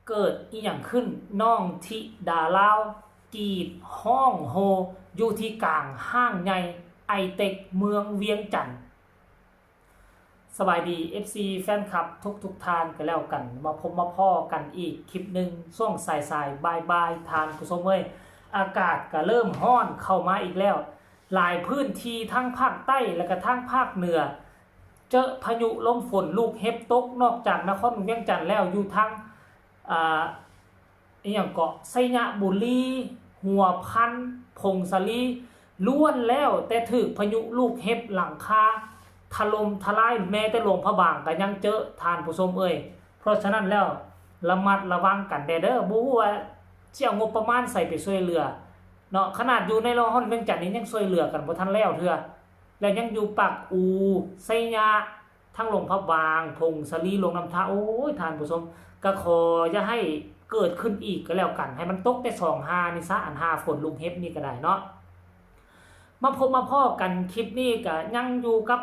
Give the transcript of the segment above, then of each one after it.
ເກີດອີ່ຫຍັງຂຶ້ນ? ນ້ອງທິດາລາວກຣີດຮ້ອງໂຮຢູ່ທີ່ກາງຫ້າງໃຫຍ່ໄອເຕັກເມືອງວຽງຈັນ. ສະບາຍດີ ເອັຟຊີ ແຟນຄລັບທຸກໆທ່ານກໍແລ້ວກັນ, ມາພົບມາພໍ້ກັນອີກຄລິບໜຶ່ງ ຊ່ວງສາຍໆ ບ່າຍໆ ທ່ານຜູ້ຊົມເອີຍ, ອາກາດກໍເລີ່ມຮ້ອນເຂົ້າມາອີກແລ້ວ. ຫຼາຍພື້ນທີ່ທັງພາກໃຕ້ ແລະກະທັງພາກເໜືອ ເຈີພາຍຸລົມຝົນລູກເຫັບຕົກ, ນອກຈາກນະຄອນຫຼວງວຽງຈັນແລ້ວ ຢູ່ທາງ ອ່າ ອີ່ຫຍັງເກາະ ໄຊຍະບູລີ, ຫົວພັນ, ຜົ້ງສາລີ ລ້ວນແລ້ວແຕ່ຖືກພາຍຸລູກເຫັບ ຫຼັງຄາຖະຫຼົ່ມທະລາຍ, ແມ້ແຕ່ຫຼວງພະບາງກໍຍັງເຈີ ທ່ານຜູ້ຊົມເອີຍ. ເພາະສະນັ້ນແລ້ວ ລະມັດລະວັງກັນແດ່ເດີ, ບໍ່ຮູ້ວ່າຊິເອົາງົບປະມານໃສໄປຊ່ວຍເຫຼືອເນາະ. ຂະໜາດຢູ່ໃນນະຄອນຫຼວງວຽງຈັນນີ້ຍັງຊ່ວຍເຫຼືອກັນບໍ່ທັນແລ້ວເທື່ອ, ແລະຍັງຢູ່ປາກອູ, ໄຊຍະ, ທັງຫຼວງພະບາງ, ຜົ້ງສາລີ, ຫຼວງນ້ຳທາ, ໂອ້ຍ ທ່ານຜູ້ຊົມ, ກໍຂໍຢ່າໃຫ້ເກີດຂຶ້ນອີກກໍແລ້ວກັນ, ໃຫ້ມັນຕົກແຕ່ສອງຫ້ານີ້ຊະ, ອັນຫ້າຝົນລູກເຫັບນີ້ກໍໄດ້ເນາະ. ມາພົບມາພໍ້ກັນຄລິບນີ້ກໍຍັງຢູ່ກັບ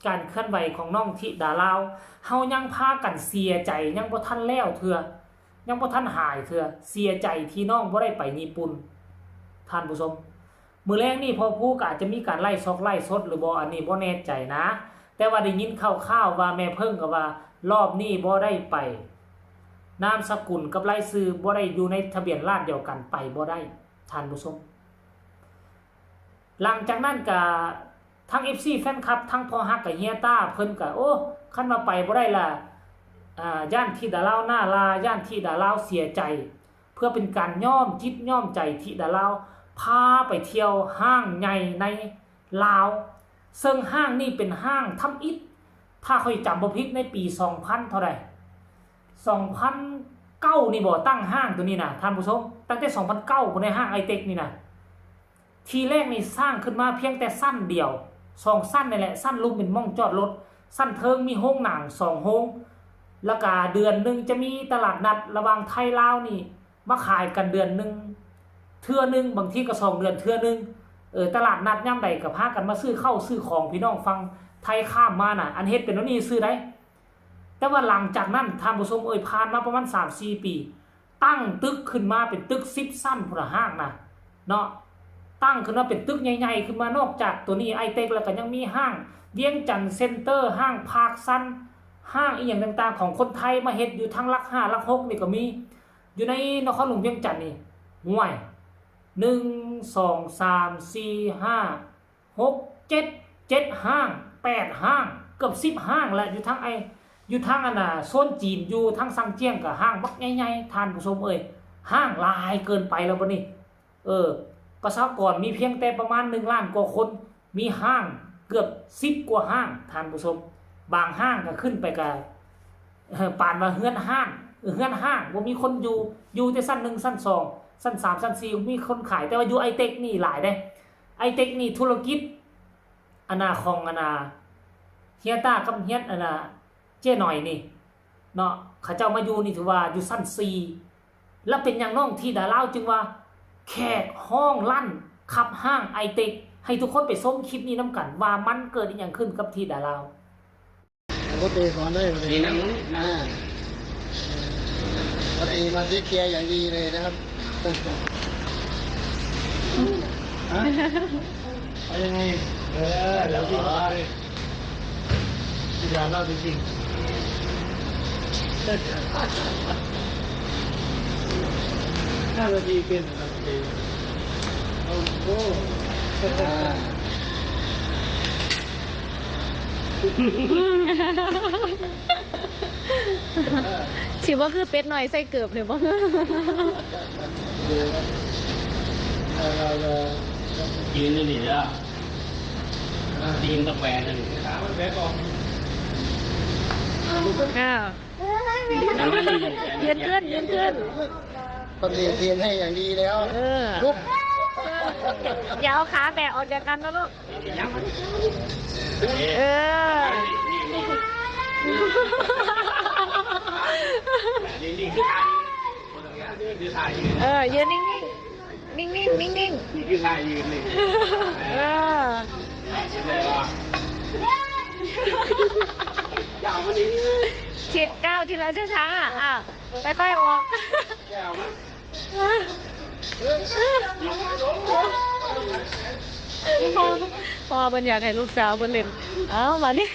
ການເຄື່ອນໄຫວຂອງນ້ອງທິດາລາວ, ເຮົາຍັງພາກັນເສຍໃຈ ຍັງບໍ່ທັນແລ້ວເທື່ອ, ຍັງບໍ່ທັນຫາຍເທື່ອ, ເສຍໃຈທີ່ນ້ອງບໍ່ໄດ້ໄປຍີ່ປຸ່ນ ທ່ານຜູ້ຊົມ. ມື້ແລງນີ້ພໍ່ພູກໍອາດຈະມີການໄລຟ໌ຊອກໄລຟ໌ສົດຫຼືບໍ່ ອັນນີ້ບໍ່ແນ່ໃຈນະ, ແຕ່ວ່າໄດ້ຍິນຂ່າວໆວ່າແມ່ເພິ່ງກໍວ່າລອບນີ້ບໍ່ໄດ້ໄປ, ນາມສະກຸນກັບລາຍຊື່ບໍ່ໄດ້ຢູ່ໃນທະບຽນລາດດຽວກັນ, ໄປບໍ່ໄດ້ ທ່ານຜູ້ຊົມ. ຫຼັງຈາກນັ້ນກໍທັງ ເອັຟຊີ ແຟນຄລັບ ທັງພໍ່ຮັກກັບເຮຍຕ້າເພິ່ນກໍ ໂອ້ ຄັນວ່າໄປບໍ່ໄດ້ລະ ອາ ຢ້ານທິດາລາວໜ້າລາ, ຢ້ານທິດາລາວເສຍໃຈ. ເພື່ອເປັນການຍ້ອມຈິດຍ້ອມໃຈທິດາລາວ ພາໄປທ່ຽວຫ້າງໃຫຍ່ໃນລາວ, ເຊິ່ງຫ້າງນີ້ເປັນຫ້າງທຳອິດ, ຖ້າຂ້ອຍຈຳບໍ່ຜິດໃນປີສອງພັນເທົ່າໃດ ສອງພັນເກົ້ານີ້ບໍ່ ຕັ້ງຫ້າງໂຕນີ້ນະທ່ານຜູ້ຊົມ, ຕັ້ງແຕ່ສອງພັນເກົ້າພຸ້ນໃດ ຫ້າງໄອເຕັກນີ້ນະ. ທີແລກນີ້ສ້າງຂຶ້ນມາພຽງແຕ່ຊັ້ນດຽວ ສອງຊັ້ນນີ້ແຫຼະ, ຊັ້ນລຸ່ມເປັນໝ່ອງຈອດລົດ, ຊັ້ນເທິງມີໂຮງໜັງສອງໂຮງ, ແລ້ວກະເດືອນໜຶ່ງຈະມີຕະຫຼາດນັດລະຫວ່າງໄທລາວນີ້ມາຂາຍກັນເດືອນໜຶ່ງເທື່ອໜຶ່ງ, ບາງທີກໍສອງເດືອນເທື່ອໜຶ່ງ. ເອີ ຕະຫຼາດນັດຍາມໃດກໍພາກັນມາຊື້ເຂົ້າຊື້ຂອງ ພີ່ນ້ອງຝັ່ງໄທຂ້າມມານະ, ອັນເຮັດເປັນແນວນີ້ຊື່ໃດ. ແຕ່ວ່າຫຼັງຈາກນັ້ນ ທ່ານຜູ້ຊົມເອີຍ, ຜ່ານມາປະມານສາມສີ່ປີ, ຕັ້ງຕຶກຂຶ້ນມາເປັນຕຶກສິບຊັ້ນພຸ້ນນະ, ຫ້າງນະເນາະ, ຕັ້ງຂຶ້ນມາເປັນຕຶກໃຫຍ່ໆຂຶ້ນມາ. ນອກຈາກໂຕນີ້ ໄອເຕັກ ແລ້ວກໍຍັງມີຫ້າງວຽງຈັນເຊັນເຕີ, ຫ້າງພາກຊັນ, ຫ້າງອີ່ຫຍັງຕ່າງໆຂອງຄົນໄທມາເຮັດຢູ່ທາງຫຼັກຫ້າ ຫຼັກຫົກນີ້ກໍມີ, ຢູ່ໃນນະຄອນຫຼວງວຽງຈັນນີ້ ຫ້ວຍ ໜຶ່ງ ສອງ ສາມ ສີ່ ຫ້າ ຫົກ ເຈັດ ເຈັດຫ້າງ ແປດຫ້າງ ເກືອບສິບຫ້າງແຫຼະ ຢູ່ທາງໄອ ຢູ່ທາງອັນນ່າ ໂຊນຈີນ ຢູ່ທາງຊາງຈຽງກໍຫ້າງບັກໃຫຍ່ໆ ທ່ານຜູ້ຊົມເອີຍ, ຫ້າງຫຼາຍເກີນໄປແລ້ວບັດນີ້. ເອີ ປະຊາກອນມີພຽງແຕ່ປະມານໜຶ່ງລ້ານກວ່າຄົນ, ມີຫ້າງເກືອບສິບກວ່າຫ້າງ ທ່ານຜູ້ຊົມ, ບາງຫ້າງກໍຂຶ້ນໄປກໍ ເອີ ປານວ່າເຮືອນຮ້າງ ເຮືອນຮ້າງ ບໍ່ມີຄົນຢູ່, ຢູ່ແຕ່ຊັ້ນໜຶ່ງ ຊັ້ນສອງ ຊັ້ນສາມ ຊັ້ນສີ່ ມີຄົນຂາຍ. ແຕ່ວ່າຢູ່ໄອເຕັກນີ້ຫຼາຍເດ້, ໄອເຕັກນີ້ທຸລະກິດ ອັນນ່າ ຂອງ ອັນນ່າ ເຮຍຕ້າກັບເຮຍ ອັນນ່າ ເຈ້ໜ້ອຍນີ້ເນາະ, ເຂົາເຈົ້າມາຢູ່ນີ້ຖືວ່າຢູ່ຊັ້ນສີ່. ແລ້ວເປັນຫຍັງນ້ອງທິດາລາວຈຶ່ງວ່າແຂກຮ້ອງລັ່ນຂັບຫ້າງໄອເຕັກ? ໃຫ້ທຸກຄົນໄປຊົມຄລິບນີ້ນຳກັນ ວ່າມັນເກີດອີ່ຫຍັງຂຶ້ນກັບທິດາລາວ. ປົກກະຕິສອນໄດ້ເລີຍ ມີໜັງ ອ່າ ປົກກະຕິມາເທກແຄຢ່າງດີເລີຍນະຄັບ. ຮະ ເອົາຍັງໄງ? ເອີ ດຽວຊິບອກ ທີ່ຢາມເລົ່າຈິງໆ ຫ້ານາທີເປັນ ໂອ້ໂຫ ອ່າ ຊິບໍ່ຄືເປັດນ້ອຍໃສ່ເກີບນີ້ບໍ່? ຢືນຢູ່ນີ້ເດີ ຕີນຕະແປນນີ້ ອ້າວ ຢືນຂຶ້ນ ຢືນຂຶ້ນ ປະຕິທິນໃຫ້ຢ່າງດີແລ້ວ ເອີ ລຸກ ຢ່າເອົາຂາແບກອອກຈາກກັນນະລູກ. ເອີ ເອີ ຢືນນິ່ງໆ ນິ່ງໆ ນິ່ງໆ ເອີ. สิบเก้า ทีละช้าๆ อ่ะ ค่อยๆ ออก พ่อ พ่อเพิ่นอยากให้ลูกสาวเพิ่นเล่น เอ้า มานี่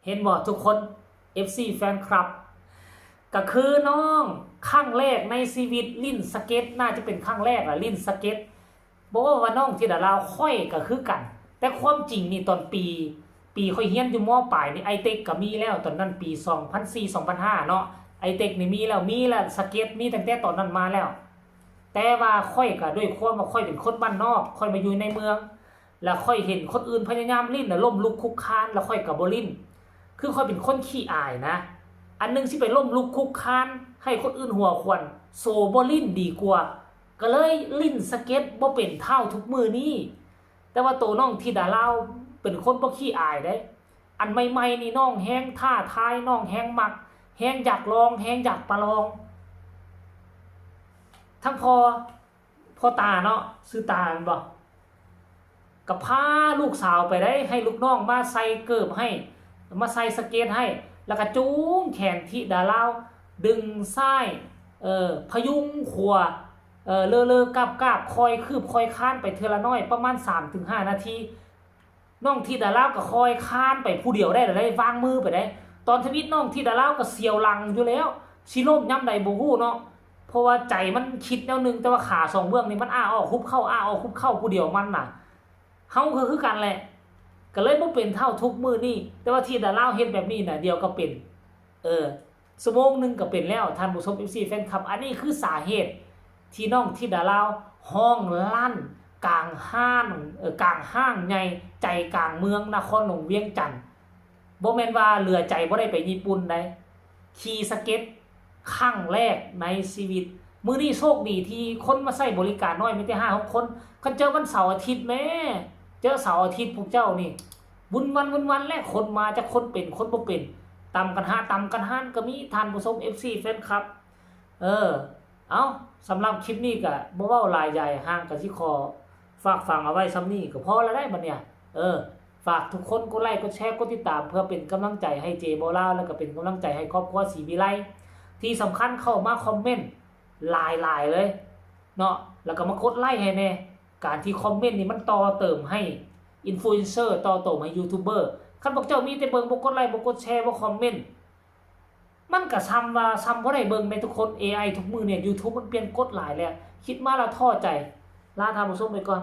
ເຫັນບໍ່ທຸກຄົນ ເອັຟຊີ ແຟນຄລັບ ກະຄືນ້ອງຄັ້ງແລກໃນຊີວິດຫຼິ້ນສະເກັດ ໜ້າຈະເປັນຄັ້ງແລກລະຫຼິ້ນສະເກັດ ບໍ່ເວົ້າວ່ານ້ອງທິດາລາວ ຂ້ອຍກະຄືກັນ ແຕ່ຄວາມຈິງນີ້ຕອນປີ ປີຂ້ອຍຮຽນຢູ່ ມ.ປາຍນີ້ ໄອເຕັກກະມີແລ້ວ ຕອນນັ້ນປີສອງພັນສີ່ ສອງພັນຫ້າເນາະ ໄອເຕັກນີ້ມີແລ້ວ ມີແລ້ວ ສະເກັດມີຕັ້ງແຕ່ຕອນນັ້ນມາແລ້ວ ແຕ່ວ່າຂ້ອຍກະດ້ວຍຄວາມວ່າຂ້ອຍເປັນຄົນບ້ານນອກ ຂ້ອຍມາຢູ່ໃນເມືອງ ລະຂ້ອຍເຫັນຄົນອື່ນພະຍາຍາມຫຼິ້ນ ລະລົ້ມລຸກຄຸກຄານ ລະຂ້ອຍກະບໍ່ຫຼິ້ນ ຄືຂ້ອຍເປັນຄົນຂີ້ອາຍນະ ອັນໜຶ່ງຊິໄປລົ້ມລຸກຄຸກຄານໃຫ້ຄົນອື່ນຫົວຂວັນ ໂສບໍ່ຫຼິ້ນດີກວ່າ ກະເລີຍຫຼິ້ນສະເກັດບໍ່ເປັນເທົ່າທຸກມື້ນີ້ ແຕ່ວ່າໂຕນ້ອງທິດາລາວເປັນຄົນບໍ່ຂີ້ອາຍເດ້ ອັນໃໝ່ໆນີ້ນ້ອງແຮງທ້າທາຍ ນ້ອງແຮງມັກ ແຮງຢາກລອງ ແຮງຢາກປະລອງ ທັງພໍ່ ພໍ່ຕາເນາະ ຊື່ຕາແມ່ນບໍ່? ກະພາລູກສາວໄປໄດ້ ໃຫ້ລູກນ້ອງມາໃສ່ເກີບໃຫ້ ມາໃສ່ສະເກັດໃຫ້ ລະກະຈູງແຂນທິດາລາວ ດຶງຊ້າຍ ເອີ ພະຍຸງຂວາ ເອີ ເລີໆ ກາບໆ ຄ່ອຍຄືບຄ່ອຍຄານໄປເທື່ອລະໜ້ອຍ ປະມານສາມເຖິງຫ້ານາທີ ນ້ອງທິດາລາວກະຄ່ອຍຄານໄປຜູ້ດຽວໄດ້ ລະໄດ້ວາງມືໄປໄດ້ ຕອນທຳອິດນ້ອງທິດາລາວກະສຽວຫຼັງຢູ່ແລ້ວ ຊິລົ້ມຍາມໃດບໍ່ຮູ້ເນາະ ເພາະວ່າໃຈມັນຄິດແນວໜຶ່ງ ແຕ່ວ່າຂາສອງເບື້ອງນີ້ມັນອ້າອອກຮຸບເຂົ້າ ອ້າອອກຮຸບເຂົ້າຜູ້ດຽວມັນນະ ເຮົາກະຄືກັນແຫຼະ ກະເລີຍບໍ່ເປັນເທົ່າທຸກມື້ນີ້ ແຕ່ວ່າທິດາລາວເຮັດແບບນີ້ນະ ດຽວກະເປັນ ເອີ ຊົ່ວໂມງໜຶ່ງກະເປັນແລ້ວ ທ່ານຜູ້ຊົມ ເອັຟຊີ ແຟນຄລັບ ອັນນີ້ຄືສາເຫດທີ່ນ້ອງທິດາລາວຮ້ອງລານກາງຫ້າງ ເອີ ກາງຫ້າງໃຫຍ່ໃຈກາງເມືອງນະຄອນຫຼວງວຽງຈັນ ບໍ່ແມ່ນວ່າເຫຼືອໃຈບໍ່ໄດ້ໄປຍີ່ປຸ່ນໃດ ຂີ່ສະເກັດຄັ້ງແລກໃນຊີວິດ ມື້ນີ້ໂຊກດີທີ່ຄົນມາໃຊ້ບໍລິການນ້ອຍມີແຕ່ຫ້າຫົກຄົນ ຄັນເຈີວັນເສົາອາທິດແມ້ ເຈີເສົາອາທິດພວກເຈົ້ານີ້ ວຸ້ນວັນວຸ້ນວັນແຫຼະ ຄົນມາຈັກຄົນເປັນຄົນບໍ່ເປັນ ຕຳກັນຫາຕຳກັນຫານກະມີ ທ່ານຜູ້ຊົມ ເອັຟຊີ ແຟນຄລັບ ເອີ ເອົ້າ ສຳລັບຄລິບນີ້ກະບໍ່ເວົ້າຫຼາຍໃຫຍ່ຫ່າງ ກະຊິຂໍຝາກຝັງເອົາໄວ້ຊ່ຳນີ້ກະພໍລະໄດ໋ບັດເນີ້ຍ ເອີ ຝາກທຸກຄົນກົດໄລ້ກົດແຊ ກົດຕິດຕາມ ເພື່ອເປັນກຳລັງໃຈໃຫ້ເຈບໍ່ລາວ ລະກະເປັນກຳລັງໃຈໃຫ້ຄອບຄົວສີວິໄລ ທີ່ສຳຄັນເຂົ້າມາຄອມເມັນຫຼາຍໆເລີຍເນາະ ລະກະມາກົດໄລ້ໃຫ້ແນ່ ການທີ່ຄອມເມັນນີ້ມັນຕໍ່ເຕີມໃຫ້ອິນຟລູເອັນເຊີ ຕໍ່ເຕີມໃຫ້ຢູທູບເບີ ຄັນພວກເຈົ້າມີແຕ່ເບິ່ງ ບໍ່ກົດໄລ້ ບໍ່ກົດແຊ ບໍ່ຄອມເມັນ ມັນກະຊ່ຳວ່າ ຊ່ຳບໍ່ໄດ້ເບິ່ງໃດ໋ທຸກຄົນ ເອໄອ ທຸກມື້ນີ້ ຢູທູບມັນປ່ຽນກົດຫຼາຍແລ້ວ ຄິດມາລະທໍ້ໃຈ ລາທ່ານຜູ້ຊົມໄປກ່ອນ.